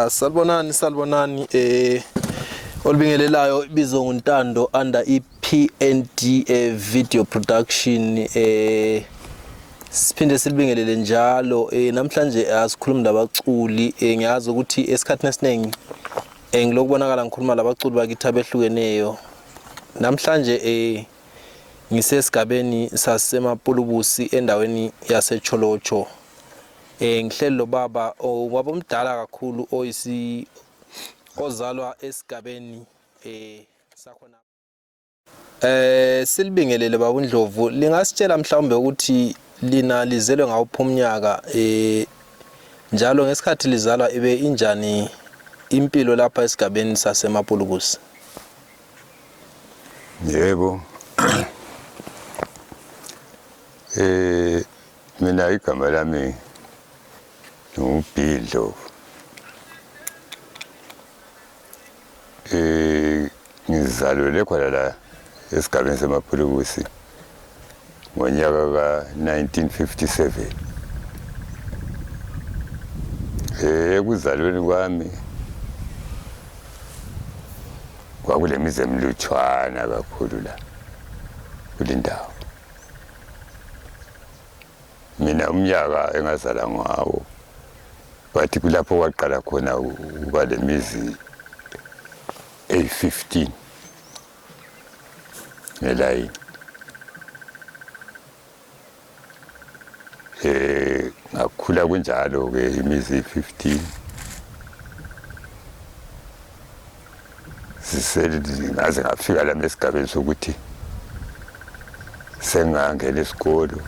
Salbonani olibingelelayo ibizo ngontando under PND video production siphinde silibingelele njalo namhlanje asikhulumi nabaculi ngiyazi ukuthi esikhathini esiningi ngilokubonakala ngikhuluma labaculi bakithi abehlukeneyo namhlanje ngisesigabeni saseMapulubusi endaweni yaseTsholotsho ngihleli lo baba omdala kakhulu ozalwa esigabeni sakhona silibingelele baba uNdlovu lingasitshela mhlawumbe ukuthi lina lizelwe ngawuphi umnyaka njalo ngesikhathi lizalwa ibe injani impilo lapha esigabeni saseMapulubusi? Yebo. Mina igama lami uBhidlo. Ngizalwe khona la esigabeni seMapulubusi ngonyaka ka-1957. Ekuzalweni kwami kwakule mizi emlutshwana kakhulu la kule ndawo. Mina umnyaka engazala ngawo bathi kulapho kwaqala khona ukuba le mizi eyi-15 ngelayini. Ngakhula kunjalo-ke imizi eyi-15 ngaze ngafika lami esigabeni sokuthi sengangena esikolo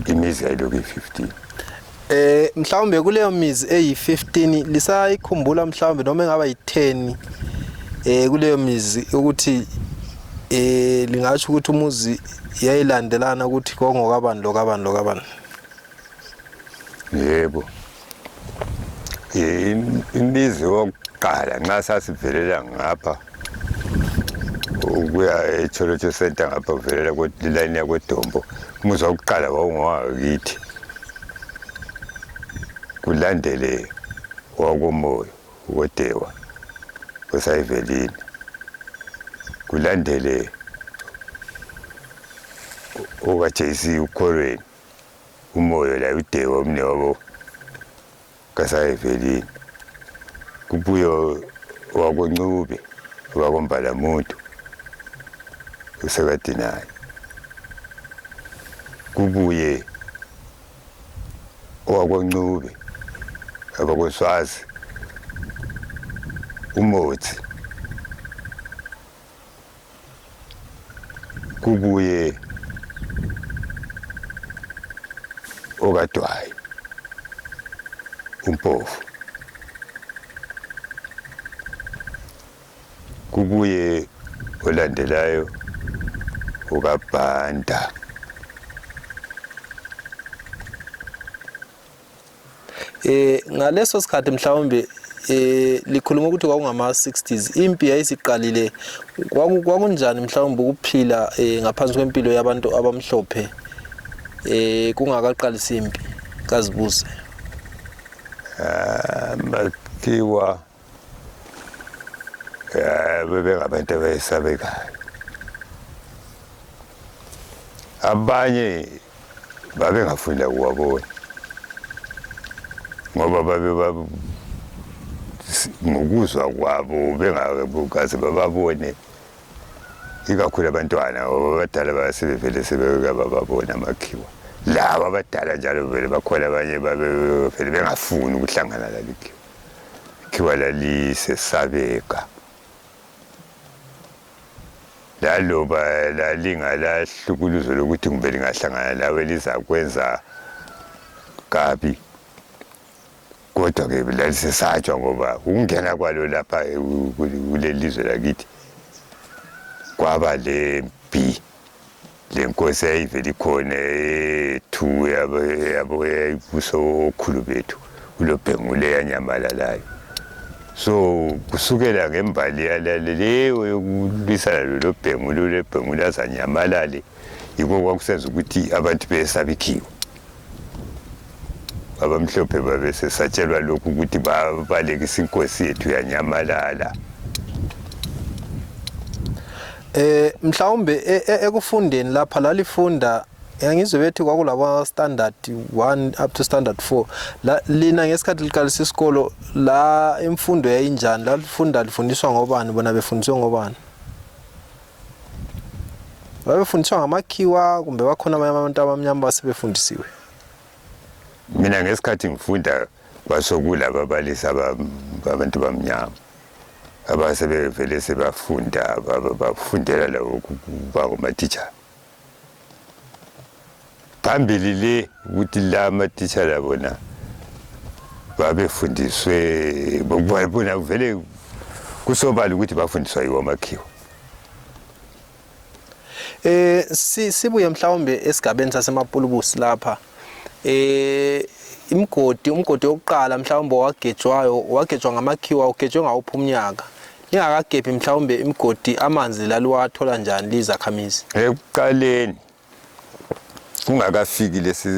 imizi yayilokhu iyi-15. Mhlawumbe kuleyo mizi eyi-15 lisayikhumbula mhlawumbe noma engaba yi-10 kuleyo mizi ukuthi lingatsho ukuthi umuzi yayilandelana ukuthi kwakungokabani lokabani? Yebo. Imizi yokuqala nxa sasivelela ngapha ukuya eTsholotsho Center ngapha uvelela kwelayini yakweDombo, umuzi wokuqala wawungowakithi, kulandele wakomoyo uKodewa osayivelini, kulandele okaJC uKholweni umoyo la uDewa umnewabo kasayivelini, kubuye wakoNcube wakoMbalamuntu usekadinayo, kubuye owakoNcube abakoSwazi uMothi, kubuye okaDwayi uMpofu, kubuye olandelayo ukaBhanda. Ngaleso sikhathi mhlawumbe likhuluma ukuthi kwakungama-60s impi yayisiqalile, kwakunjani mhlawumbe ukuphila ngaphansi kwempilo yabantu abamhlophe kungakaqalisa impi kazibuze? Makhiwa bebengabantu abayesabekayo, abanye babengafunda kuwabona ngoba ngokuzwa kwabo bengakaze bababone, ikakhulu abantwana abadala basebevele sebekababona amakhiwa. Laba abadala njalo vele bakhona abanye babevele bengafuni ukuhlangana lalikhiwa. Ikhiwa lalisesabeka, laloba lalingalahlukuluzo lokuthi kumbe lingahlangana lawe lizakwenza kabi, kodwa-ke lalisesatshwa ngoba ukungena kwalo lapha kuleli lizwe lakithi kwaba lempi, lenkosi eyayivele ikhona ethu yabuso okhulu bethu uLobhengule yanyamalalayo. So kusukela ngembali yaleyo yokulwisana loLobhengule azanyamalale, yiko kwakusenza ukuthi abantu besaba ikhiwa. abamhlophe babesesatshelwa lokhu ukuthi babalekisa inkosi yethu yanyamalala. Mhlawumbe ekufundeni lapha lalifunda ngizwe bethi kwakulaba standard 1 up to standard 4 lina ngesikhathi liqalisa isikolo la imfundo yayinjani lifundiswa ngobani bona befundiswa ngobani babefundiswa ngamakhiwa kumbe bakhona abantu abamnyama basebefundisiwe mina ngesikhathi ngifunda basokula ababalisi abantu bamnyama abasebevele sebafunda bafundela lawo kuba uma-teacher phambili le ukuthi la ama-teacher labona babefundiswe bona vele kusobala ukuthi bafundiswa yiwo amakhiwa. Sibuye mhlawumbe esigabeni saseMapulubusi lapha umgodi wokuqala mhlawumbe wagejwa ngamakhiwa ugejwe ngawuphi umnyaka ningakagebhi mhlawumbe imgodi amanzi laliwathola njani lizakhamizi ekuqaleni kungakafiki lesi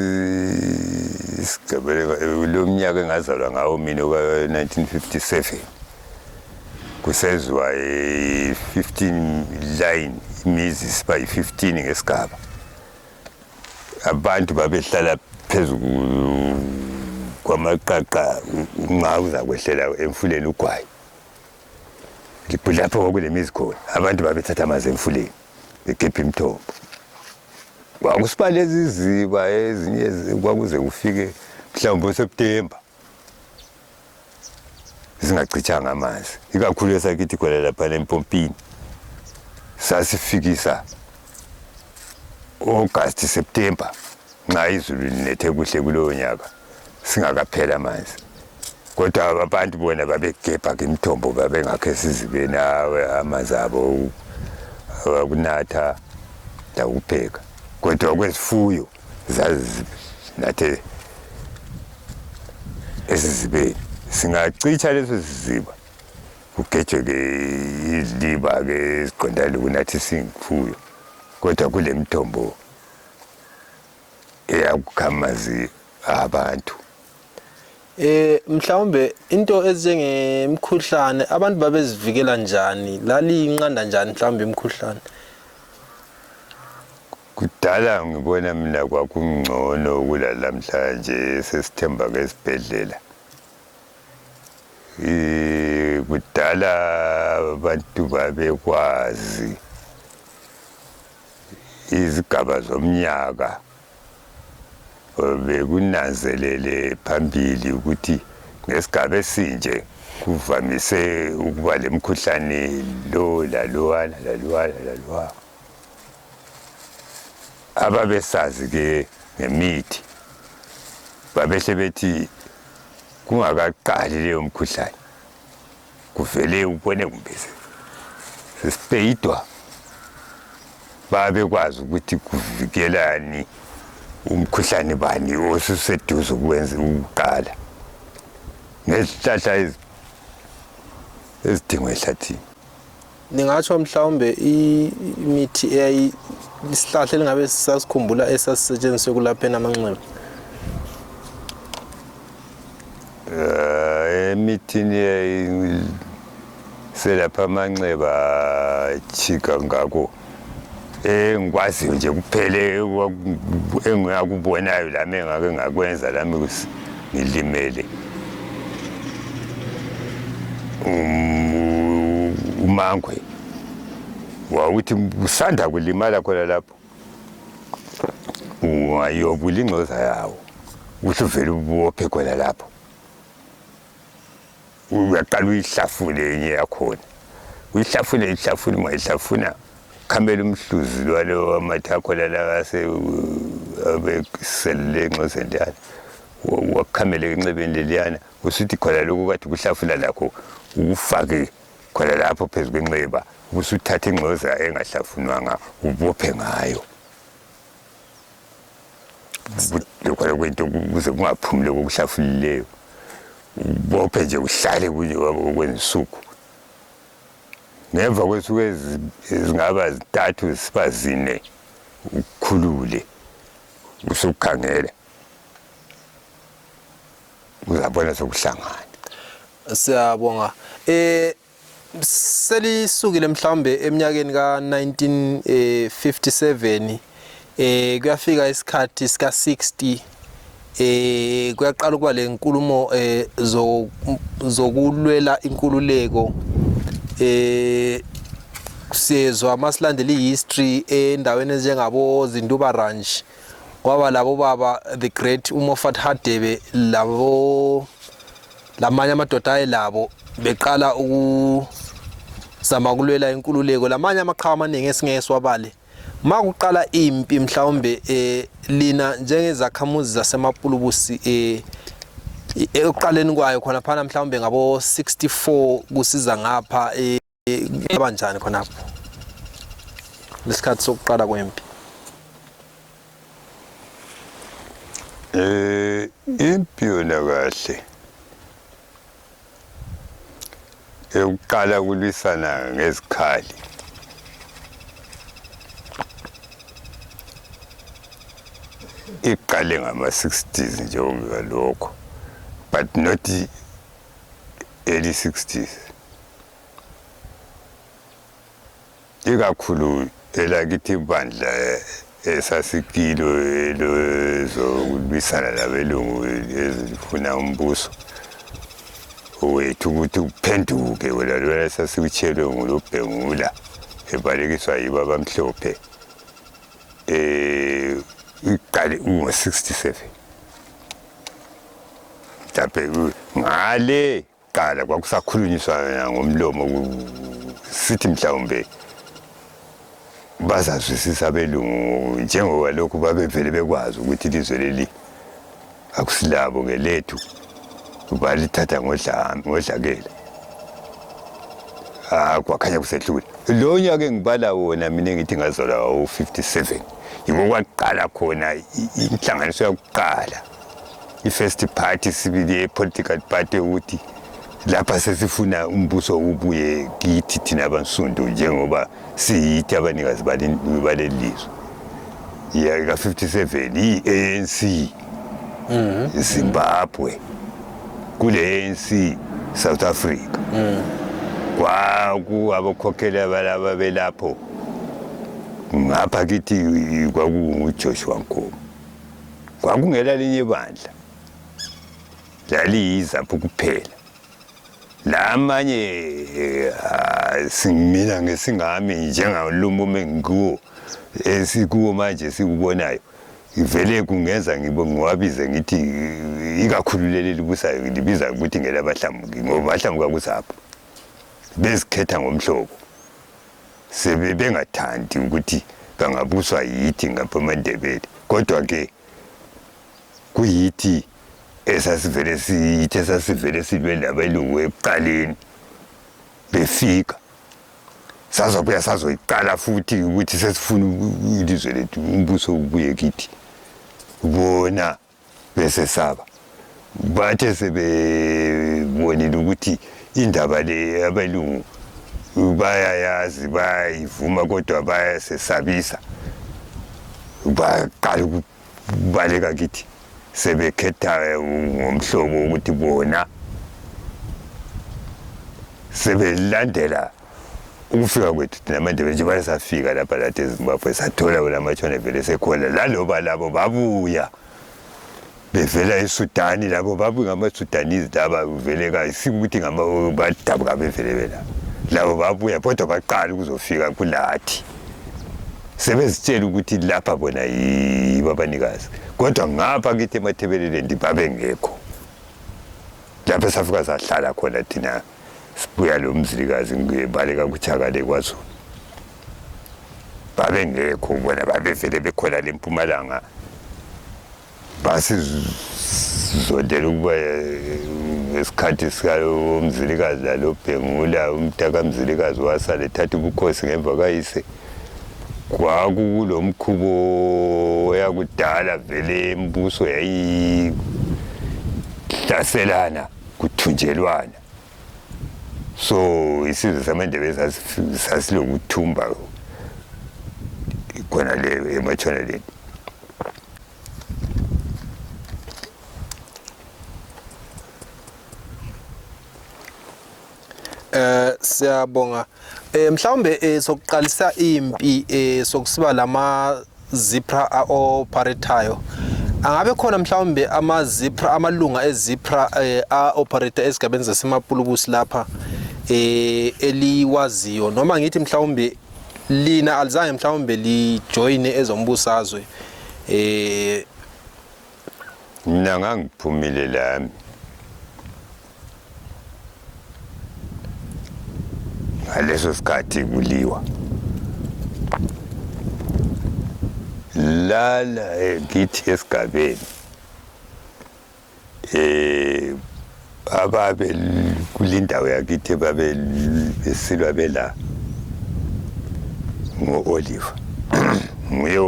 sigabelo lo mnyaka engazalwa ngawo mina ka-1957 kusezwa 15 line imizi siba yi-15 ngesigaba abantu babehlala phezulu kwamaqaqa nxa uzakwehlela emfuleni ugwayi lapho kwakule mizi khona abantu babethatha amanzi emfuleni begebha imithombo kwakusiba lezi ziba ezinye kwakuze kufike mhlawumbe uSeptemba zingachithanga amanzi ikakhulu esakithi khona lapha empompini sasifikisa August September nxa izulu linethe kuhle kulowo nyaka singakaphela amanzi kodwa abantu bona babegebha imithombo babengakhe sizibeni amanzi abo akunatha lakupheka kodwa kwezifuyo zazinathe esizibeni singachitha leso siziba kugejwe-ke iziliba-ke eziqondane ukunathi singifuyo kodwa kule mithombo eyakukhamazi abantu. Mhlawumbe into ezinjengemkhuhlane abantu babezivikela njani laliyinqanda njani mhlawumbe imkhuhlane kudala ngibona mina kwakungcono kulalamhlanje sesithemba ngesibhedlela kudala abantu babekwazi izigaba zomnyaka bekunanzelele phambili ukuthi ngesigaba esinje kuvamise ukuba lemkhuhlane lo lalowana ababesazi ke ngemithi babehle bethi kungakaqali leyo mkhuhlane kuvele ubone kumbe sesipeyidwa babekwazi ukuthi kuvikelani umkhuhlane bani osuseduze ukwenza ukuqala nesihlahla ezidingwa ehlathini. Ningatsho mhlawumbe imithi isihlahla elingabe sisasikhumbula esasisetshenziswe kulapheni amanxeba emithini selapha amanxeba chika ngako ngikwaziyo nje kuphele engiyakubonayo lami engake ngakwenza lami ngilimele umangwe wawuthi usanda kulimala khona lapho ungayobula ingcoza yawo usuvele ubophe khona lapho uyaqala uyihlafune enye yakhona uyihlafune ungayihlafuna khamela umhluzi lwalo amatha khona la abeselele engcozeni leyana wakhamela enxebeni leliyana usuthi khona lokhu kade kuhlafuna lakho ufake khona lapho phezu kwenxeba usuthatha ingcoza engahlafunwanga ubophe ngayo lokho kwento kuze kungaphumule kokuhlafulileyo ubophe nje uhlale kwensuku ngemva kwesuku ezingaba 3 siba 4 ukhulule usukhangela uzabona sokuhlangana. Siyabonga. Selisukile mhlawumbe eminyakeni ka1957 kuyafika isikhathi sika 60 kuyaqala kuba lenkulumo zokulwela inkululeko siyezwa masilandela ihistory endaweni ezinjengabo Zinduba Ranch kwaba labo baba the great Umofat Hadebe labo lamanye amadoda ayelabo beqala ukuzama ukulwela inkululeko lamanye amaqhawe amaningi esingeswabale makuqala impi mhlawumbe lina njengezakhamuzi zaseMapulubusi ekuqaleni kwayo khona phana mhlawumbe ngabo 64 kusiza ngapha kanjani khonapho lesikhathi sokuqala kwempi. Impi yona kahle ukuqala kulwisana ngezikhali iqale ngama-60s njengalokho but not early 60s ikakhulu elakithi ibandla esasikilo zokulwisana labelungu ezifuna umbuso wethu ukuthi uphenduke wena lona sasikutshelwe nguLobhengula ebalekiswa yibo abamhlophe iqale ngo-67 mhlawumbe ngale qala kwakusakhulunyiswa ngomlomo sithi mhlawumbe bazazwisisa abelungu njengoba lokhu babevele bekwazi ukuthi ilizwe leli akusilabo ngelethu balithatha ngodlakela kwakhanya kusehlule lo nyaka engibala wona mina ngithi ngazalwa u57 yiko kwaqala khona inhlanganiso yokuqala i-first party sibili political party ukuthi lapha sesifuna umbuso ubuye kithi thina abansundu njengoba siyithi abanikazi balelizwe yaka 57 i-ANC Zimbabwe kule ANC South Africa kwaku abakhokhela balaba belapho ngapha kithi kwakunguJoshua Nkomo kwakungela linye bandla laliyiZAPHU kuphela lamanye singimina ngesingami njengalumbo mengikuwo esikuwo manje sikubonayo ivele kungenza ngiwabize ngithi ikakhululele libusayo ngilibiza ukuthi ngelabahlambuki ngoba bahlambuka kuZAPHU bezikhetha ngomhlobo sebengathandi ukuthi bangabuswa yithi ngapha eMandebele kodwa ke kuyithi esasivele silwe labelungu ekuqaleni befika sazobuya sazoyiqala futhi ukuthi sesifuna ilizwe lethu umbuso ubuye kithi bona besesaba bathe sebebonile ukuthi indaba le abelungu bayayazi bayivuma kodwa bayasesabisa baqala ukubaleka kithi sebekhetha ngomhlobo ukuthi bona sebelandela ukufika kwethu thina aMandebele nje bayasafika lapha lathi eZimbabwe sathola wona amachwane vele sekhona laloba labo babuya bevela eSudan labo babuya ngama-Sudanese laba veleka sikuthi badabuka bevele bela labo babuya kodwa baqala ukuzofika kulathi sebezitshela ukuthi lapha bona yibo abanikazi kodwa ngapha kithi eMathebeleleni babengekho lapha safika sahlala khona thina sibuya lo mzilikazi ngibaleka kuThakale kwaZulu babengekho bona babevele bekhona leMpumalanga basizondela ukuba ngesikhathi sikamzilikazi laLobhengula umntaka mzilikazi wasala ethatha ubukhosi ngemva kayise kwakulo mkhubo yakudala vele imbuso yayihlaselana kuthunjelwana so isizwe samaNdebele sasilokuthumba khona le ematshonaleni siyabonga. Mhlawumbe sokuqalisa impi sokusiba lama zipra operatayo. Angabe khona mhlawumbe ama zipra amalunga ezipra operator esigabeni zaseMapulubusi lapha eliwaziyo noma ngithi mhlawumbe lina alizange mhlawumbe li join ezombusazwe mina ngangiphumile lami ngaleso sikhathi kuliwa lala ngithi esigabeni ababe kulindawo yakithi babe besilwa bela ngo-Oliver nguye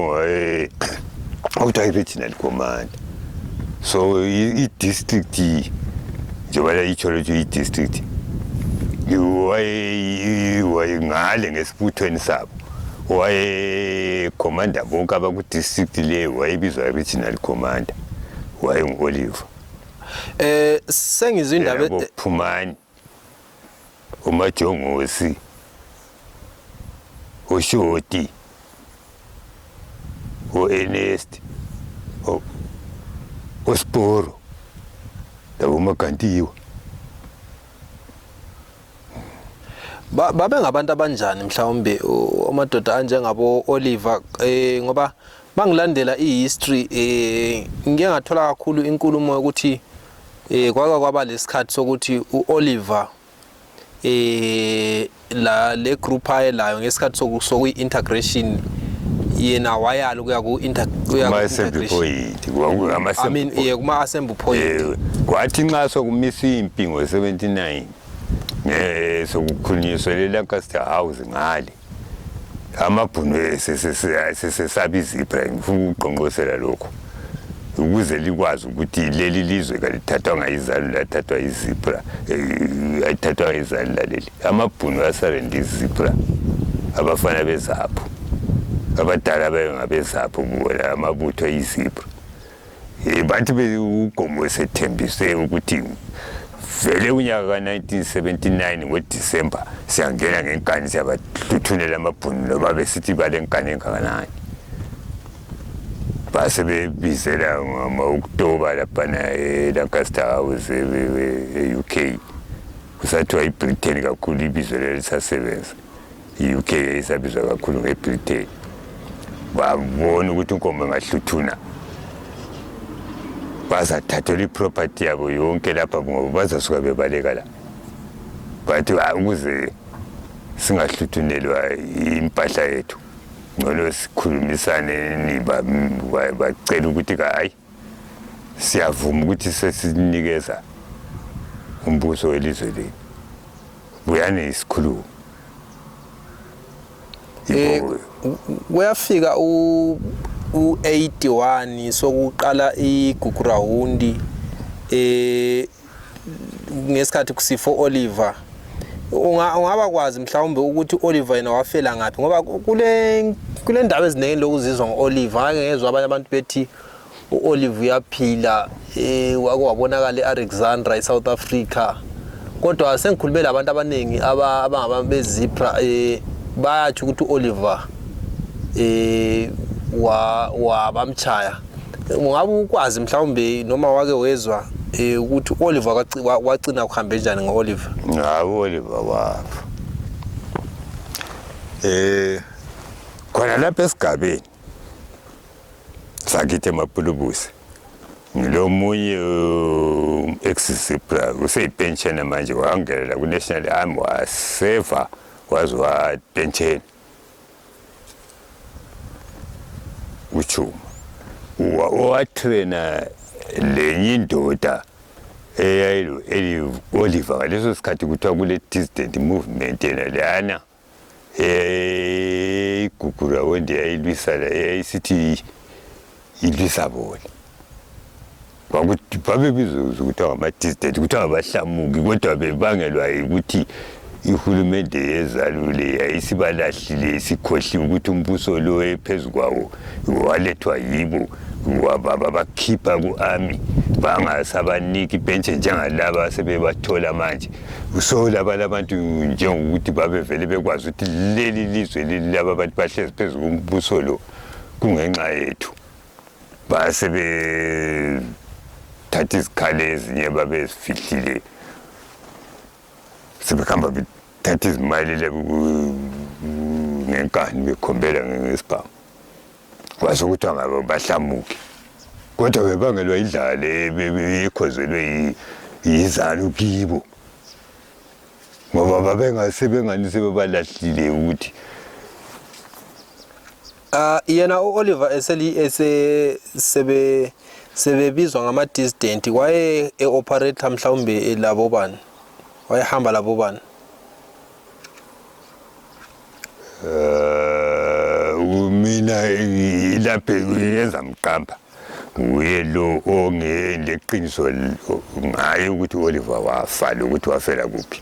okuthiwa i-regional command so i-district njengoba itsho lokhu i-district wayengale ngesibuthweni sabo wayekhomanda bonke abaku-district leyo wayebizwa i-regional commander wayengu-Oliver sengizwe indaba Phumani uMajongosi uShoti uErnest uSporo labo magantiwa babe ngabantu abanjani mhlawumbe amadoda anjengabo Oliver ngoba bangilandela ihistory ngike ngathola kakhulu inkulumo ukuthi kwaba lesikhathi sokuthi uOliver le group ayelayo ngesikhathi sokuyi-integration yena wayalo kuya ku-integration kuma-assembly point kwathi nxa sokumisa impi ngo-79 sokukhulunyiswa le-Lancaster House ngale amabhunu sesesaba izipra ngifuna ukuqonqosela lokho ukuze likwazi ukuthi leli lizwe kalithathwa ngayizalo lathathwa izipra ayithathwa ngayizalo laleli amabhunu asarenda izipra abafana bezapho abadala bayengabezapho kuwela amabutho ayizipra bathi uGombo sethembise ukuthi vele unyaka ka-1979 ngoDisemba siyangena ngenkani siyabathuthunela amabhunu noba besithi balenkani engakanani base bebizela ngama-Oktoba laphana eLancaster House e-UK kusathiwa iBritain kakhulu ibizo lelisasebenza i-UK isabizwa kakhulu ngeBritain babona ukuthi uNkomo engahluthuna bazathathelwa iproperty yabo yonke lapha ngoba bazasuka bebaleka la bathi ukuze singahluthunelwa impahla yethu ngolo sikhulumisane bacela ukuthi hayi siyavuma ukuthi sesinikeza umbuso welizwe lethu buyani isikhulumo kuyafika u81 sokuqala igugurahundi ngesikhathi kusifo Oliver ungaba kwazi mhlawumbe ukuthi Oliver yena wafela ngapi ngoba kule ndawo eziningi lokuzizwa ngoOliver ngeke ngezwe abanye abantu bethi uOliver uyaphila wabonakala eAlexandra eSouth Africa kodwa sengikhulumela abantu abaningi abangabezipra bayathi ukuthi uOliver wabamchaya ungabe ukwazi mhlawumbe noma wake wezwa ukuthi uOliver wacina kuhambe njani ngoOliver uOliver wafa khona lapha esigabeni sakithi eMapulubusi ngilo munye ex-zipra useyipenshena manje wangelela ku-National Army waseva waze wapenshena uchuma owatrena lenye indoda eyayilo Oliver ngaleso sikhathi kuthiwa kule dissident movement yena leyana igugura wonde yayilwisana yayisithi ilwisa bona babebizwa ukuthi ngama-dissident kuthiwa ngabahlamuki kodwa bebangelwa ukuthi ihulumende yezalule yayisibalahlile isikhohliwe ukuthi umbuso lo ephezu kwawo walethwa yibo bakhipha ku-army bangasabaniki ibhentshi njengalaba sebebathola manje. So laba labantu njengokuthi babevele bekwazi ukuthi leli lizwe laba abantu bahlezi phezu kombuso lo kungenxa yethu. Base bethatha izikhali ezinye babezifihlile sebehamba bethatha izimali ngenkani bekhombela ngesibhamu. Kwase ukuthi ngabe bahlamuke kodwa bebangelwa indlala ekhozelwe yizalo kibo ngoba babengasebengani sebebalahlile ukuthi yena uOliver sebebizwa ngama dissident waye operator mhlawumbe labo bani wayehamba labo bani mina ilapha yenza mqamba nguye lo ongeleqiniso ngaye ukuthi Oliver wafala ukuthi wafela kuphi.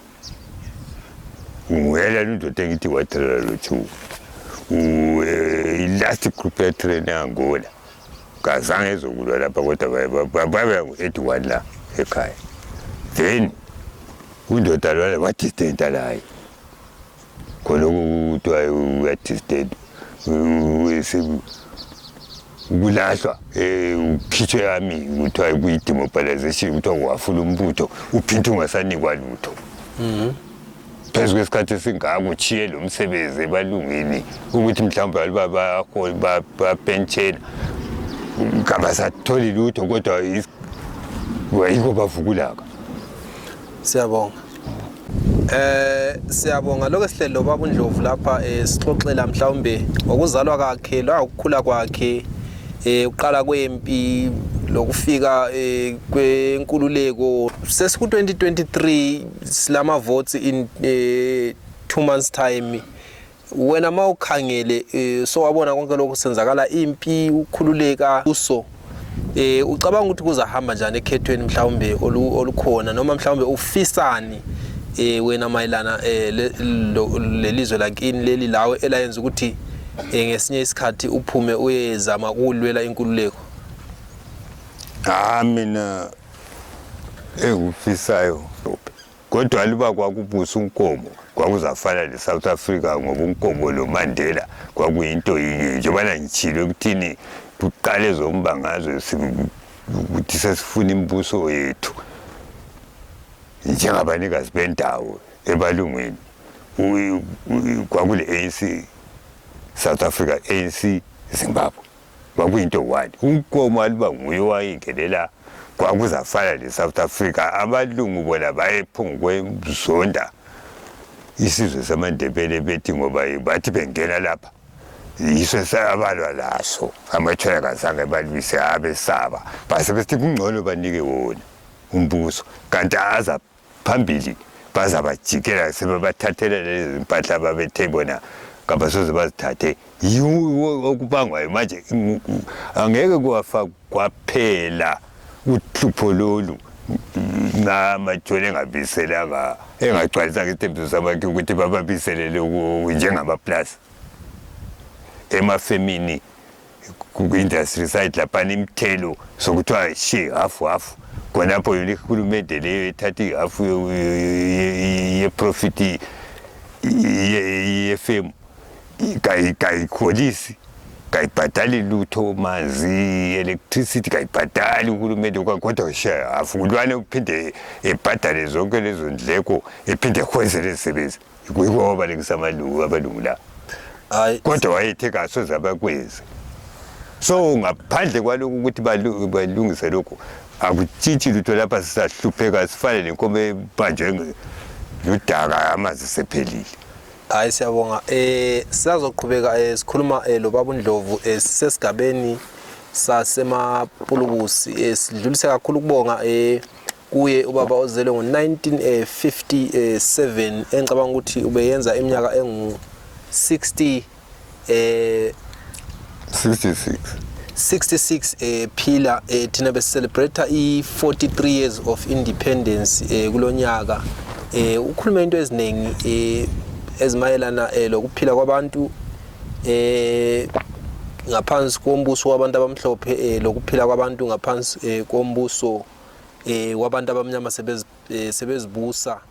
Nguyela indoda engithi wathela lo last group train eAngola kazange ezokulwa lapha kodwa babe 81 la ekhaya. Then undoda lo wathi layi kholoku kuthiwa uyadisted ukulahlwa ukhitshwe yami kuthiwa kuyi-demobilization kuthiwa wafula umbutho uphinde ungasanikwa lutho. Phezu kwesikhathi esingako uchiye lo msebenzi ebalungini ukuthi mhlawumbe bapentshela ngabasatholi lutho kodwa yiko bavukulaka. Siyabonga. Siyabonga lokho sihlelo baba uNdlovu lapha sixoxela mhlawumbe ngokuzalwa kwakhe la ukukhula kwakhe uqala kwempi lokufika kwenkululeko sesiku 2023 silama votes in 2 months time. Wena mawukhangele so wabona konke lokho senzakala impi ukukhululeka uso ucabanga ukuthi kuzahamba njani ekhethweni mhlawumbe olukhona noma mhlawumbe ufisani wena mayelana lelizwe lakini leli lawe elayenza ukuthi ngesinye isikhathi uphume uyezama ukulwela inkululeko? Mina engufisayo kodwa liba kwakubusa unkomo kwakuzafana leSouth Africa ngoba unkomo lo Mandela kwakuyinto yinye njengoba ngitshilo ukuthini kuqale zombangazwe ukuthi sesifuna imbuso yethu njengabanikazi bendawo ebalungwini kwakule ANC South Africa ANC Zimbabwe kwakuyinto one unkomo aliba nguye wayingelela kwakuzafana leSouth Africa abalungu bona bayephungwe kwezonda isizwe samaNdebele bethi ngoba bathi bengena lapha yiso sabalwa laso amathweka kazange balwise abesaba base besithi kungcono banike wona umbuso kanti aza phambili bazabajikela sebebathathela lezi impahla ababethe bona kabasoze bazithathe yiwo okubangwayo manje angeke kuwafa kwaphela uhlupho lolu namajoni engabiselanga engagcwalisanga itembu zabantu ukuthi bababiselele njengamaplus emafemini ku-industry side lapha imithelo sokuthiwa she half khonapho yona ihulumende leyo ethatha ihafu yeprofit yefemu kayikholisi kayibhadali lutho manzi electricity kayibhadali uhulumende kodwa share hafu kulwane uphinde ebhadale zonke lezo ndleko ephinde khweze lezisebenzi kuyiko abalekisa abalungu la kodwa wayethe kasoze abakwezi. So ngaphandle kwalokho ukuthi balungise lokho akutshitshi lutho lapha sisahlupheka sifane lenkomo ebanjwe ludaka amazi sephelile. Hayi siyabonga sizazoqhubeka sikhuluma lo baba uNdlovu sisesigabeni saseMapulubusi sidlulise kakhulu kubonga kuye ubaba ozelwe ngo1957 engicabanga ukuthi ubeyenza iminyaka engu 66 phila thina besicelebrate i43 years of independence kulonyaka ukhuluma into eziningi ezimayelana lokuphila kwabantu ngaphansi kombuso wabantu abamhlophe lokuphila kwabantu ngaphansi kombuso wabantu abamnyama sebezibusa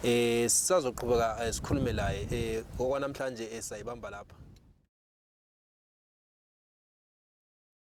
sisazoqhubeka sikhulume laye okwanamhlanje sayibamba lapha.